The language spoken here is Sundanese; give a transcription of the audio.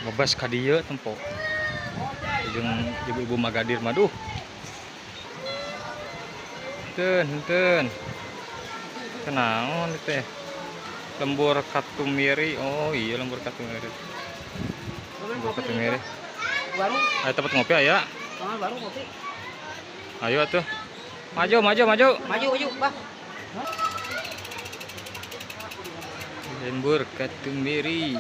Bebas ka dieu tempo. Jeung ibu-ibu Magadir mah duh. Teun, teun. Kenaon teh? Lembur Katumiri. Oh iya, lembur Katumiri. Lembur Katumiri. Baru. Ayo tempat ngopi aya. Oh, baru ngopi. Ayo atuh. Maju, maju, maju. Maju, maju, Bah. Lembur Katumiri.